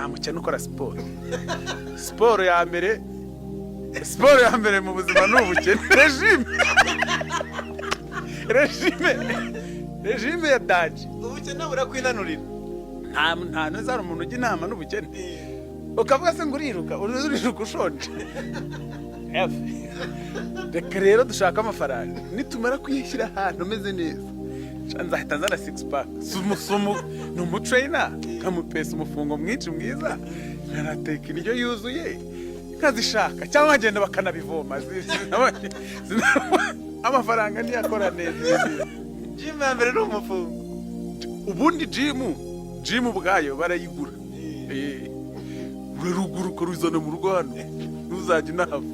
Nta mukene ukora siporo. Siporo ya mbere, siporo ya mbere mu buzima ni ubukene. Régime ya danger. Ubukene burakwinanurira. Nta ntuzari umuntu ujya inama n'ubukene, ukavuga se ngo uriruka, uriruka ushonje. Reka rero dushake amafaranga, nitumara kuyishyira ahantu ameze neza, nzahita nzana six pack. Sumu ni umutrainer, nkamupesa umufungo mwinshi mwiza, nkanateka indyo yuzuye, nkazishaka cyangwa nkagenda bakanabivoma. Amafaranga niyo akora neza. Gym ya mbere ni umufungo. Ubundi gym ubwayo barayigura. Urarugura ukaruzana mu rugo hano, ntuzajya unahava.